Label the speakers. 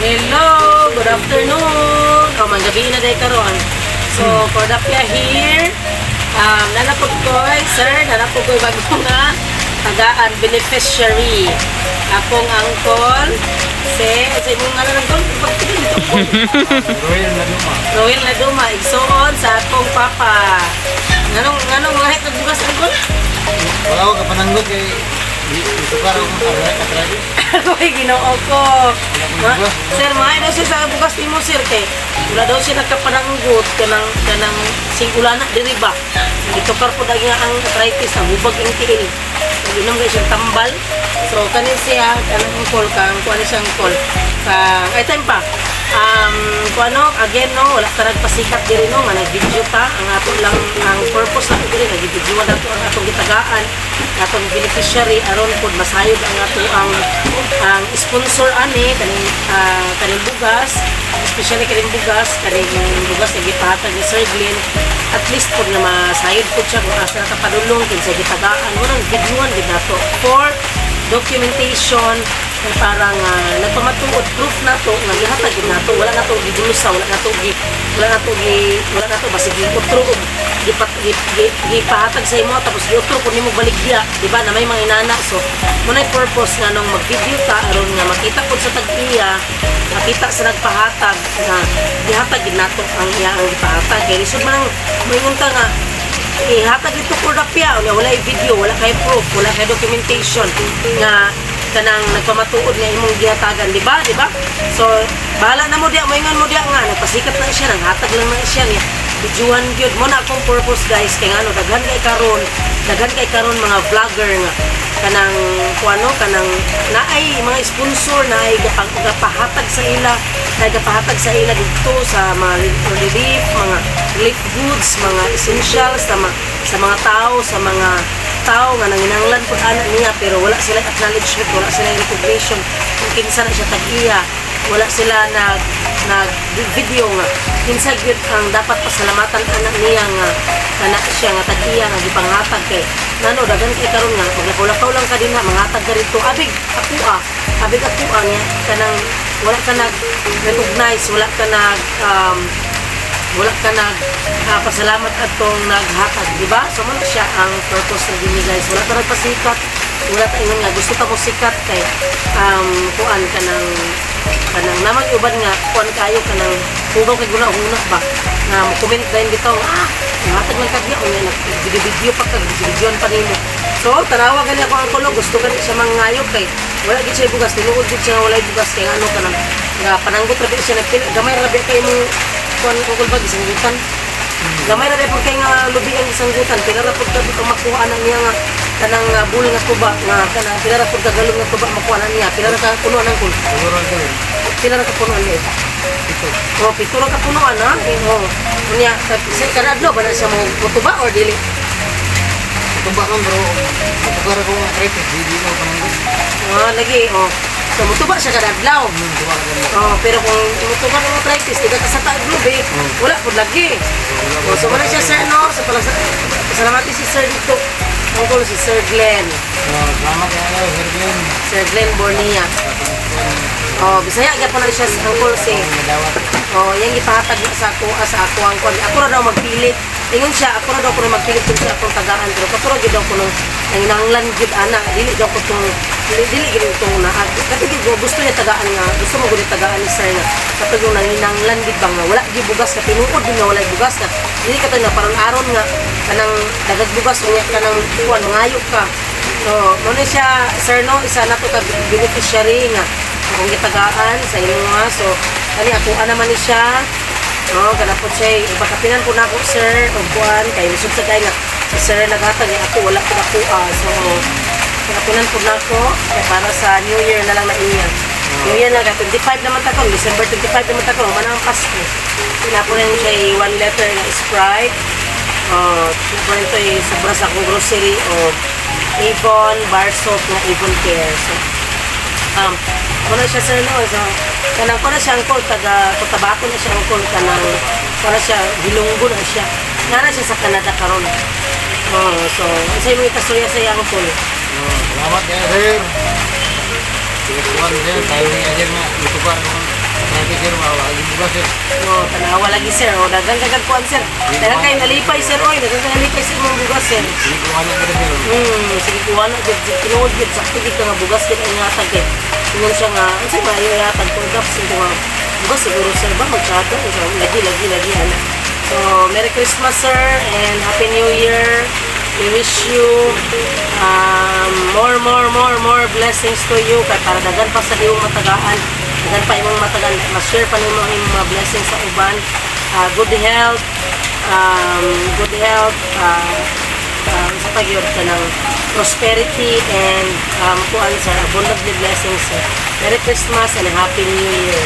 Speaker 1: Hello, good afternoon. O, manggabi na day karon. So, for the here, naa na pod koy, sir, naa na pod koy bago nga tagaan beneficiary. Akong uncle, si, sa imong ngalan, uncle? Pagtingin ito po.
Speaker 2: Royal na luma.
Speaker 1: Roel na Duma, igsuon sa akong papa. Nganong mga kag bugas, uncle?
Speaker 2: Wala ko kapananggot kay itukar ako ng arthritis.
Speaker 1: Ako'y Ginoo ko. Ma, sir, maayo daw siya sa bugas nimo, sir, kay wala daw siya nagkapananggot kanang singulana diri ba. Itukar po dagi nga ang arthritis, ang hubag ang tiil. Nag-inom kay siyang tambal. So kanin siya kanang call kang kuan siyang call. Kang ay time pa. Kung ano, again no, wala ta nagpasikat diri no, nga nag-video ta, ang ato lang, ang purpose nato diri, nag-video nato ang atong gitagaan, atong beneficiary, aron pod masayod ang ato ang sponsor ani kaning bugas, especially kaning bugas nga gipahatag ni Sir Glenn, at least pod nga masayod pod siya kung asa nakapadulong, kinsa gitagaan mo nang videoan gid nato for documentation na parang nagpamatuod, proof nato nga gihatag gid nato, wala nato gigulusa, wala nato basig giutro og gipat gipahatag sa imo tapos giutro kun nimo baligya, di ba, na may mga inana. So mo nay purpose nga nung mag-video ta aron nga makita pud sa tag-iya, makita sa nagpahatag nga gihatag gid nato ang iya ang gipahatag, kay lisod man ang moingon ka nga ihatag ito for rapya, wala wala video, wala kay proof, wala kay documentation nga kanang nagpamatuod nga imong gihatagan, di ba? Di ba? So bahala na mo diya, moingon mo diya nga nagpasikat na siya, nanghatag lang na siya niya, videohan gyud mo na akong purpose, guys, kay ngano daghan kay karon mga vlogger nga kanang kuano, kanang naay mga sponsor, naay gapahatag sa ila, naay gapahatag sa ila didto sa mga relief, mga relief goods, mga essentials sa mga tao nga nanginanglan pud ana niya, pero wala sila acknowledgement, wala sila recognition kung kinsa na siya tag-iya, wala sila nag nag video nga kinsa gyud ang dapat pasalamatan ana niya nga kana siya nga tag-iya nga gipanghatag, kay ngano daghan kay karon nga maglakaw-lakaw lang ka dinha, manghatag ka rito, abig ako ah, abig ako ah, niya kanang wala ka nag recognize, wala ka nag pasalamat atong naghatag, di ba? So mo na siya ang purpose na dini, guys. Wala ta nagpasikat, wala ta ingon nga gusto ta mo sikat kay kuan kanang kanang namang uban nga kuan kayo, kanang hugaw kay guna-huna ba nga mo comment dayon bitaw, ah, nanghatag lang kagya unya nag video pa kag video pa nimo. So tanawa gani ako ang kulo, gusto gani siya mangayo kay wala gid siya bugas, tinuod gid siya nga walay bugas, kay ano kanang nga pananggot ra siya nagpila, gamay ra kay imong kuan kung ba gisanggutan. Gamay ra pud kay nga lubi ang gisanggutan, pila ra pud ka butang makuha na niya nga kanang bull nga tuba nga kanang pila ra pud ka galon nga tuba makuha na niya, pila ra ka punuan ang kul.
Speaker 2: Siguro ito eh.
Speaker 1: Pila ra ka punuan niya?
Speaker 2: Ito.
Speaker 1: Oh, pito ra ka punuan ha. Oh. Unya, sa kada adlaw ba na siya mo tuba or dili?
Speaker 2: Tumba man bro. Itukar ako ng arthritis. Di ko pananggot.
Speaker 1: Ah, lagi oh. So mutuba siya kada adlaw.
Speaker 2: Tuba ka ganun.
Speaker 1: Oh, pero kung mutuba ng arthritis, di ka kasata og lubi, wala pud lagi. Oh, so wala siya, sir, no. So pala pasalamati si sir dito. Uncle, si Sir Glenn.
Speaker 2: Oh, salamat kayo, Sir Glenn.
Speaker 1: Sir Glenn Bornia. Oh, Bisaya gyapon na siya, uncle, si.
Speaker 2: Nadawat.
Speaker 1: Oh, yang ipahatag na sa ako ah, sa ako ang kuan. Ako ra daw magpili. Ingon siya, ako ra daw kuno magpili kung sa akong tagaan, pero kato ra gyud daw kuno nanginahanglan gyud ana, dili daw ko tong dili gyud tong naa. Kato gyud gusto niya tagaan nga, gusto mo gyud tagaan ni sir nga. Kato yung nanginahanglan gyud ba nga wala gyud bugas, ka tinuod gyud nga wala bugas nga. Dili kato nga parang aron nga kanang dagag bugas unya kanang kuan mangayo ka. So, mo na siya, sir, no, isa na to ka beneficiary nga akong gitagaan sa imo nga. So, kani ako naman ni siya. No, kana po siya, ipakapinan po na ako, sir, og kuan kay lisod sa kay nga si sir naghatag eh, ako wala ko ako ah. So, pakapinan po na ako kay para sa New Year na lang na iya. New Year na ka 25 naman ta kon, December 25 naman ta kon, man ang Pasko. Pinapo na siya 1 liter nga Sprite. Oh, pinapo na ito eh, sobra sa akong grocery o Avon bar soap nga Avon Care. So, kuno siya, sir, no. So, kanang kuno siya uncle, taga Cotabato na siya uncle, kanang kuno siya, Bilunggo na siya. Nga na siya sa Canada karon. Oh, so, unsay mo ikastorya sa iya, uncle?
Speaker 2: Oh, salamat kayo, sir. Tigas sir, tayo ni sir nga itubar ko traffic sir, wala lagi bugas sir.
Speaker 1: No, tanawa lagi sir. O, daghang kagag kuan sir. Daghang kayo nalipay sir oy, daghang kayo nalipay sa imong bugas sir.
Speaker 2: Sige ko ano ko sir.
Speaker 1: Sige kuha na gud, tinuod gud sakto gid ka nga bugas gid ang hatag kay. Ingon siya nga, unsa ba yung hatag ko gaps ko nga bugas siguro sir ba magkada so, lagi lagi lagi ana. So, Merry Christmas sir and Happy New Year. We wish you more, more, more, more blessings to you kay para daghan pa sa imong matagaan, daghan pa imong matagaan, ma-share pa nimo ang imong mga blessings sa uban. Good health, good health, sa pagyod ka ng prosperity and kuan sir, abundantly blessings sir. Merry Christmas and Happy New Year.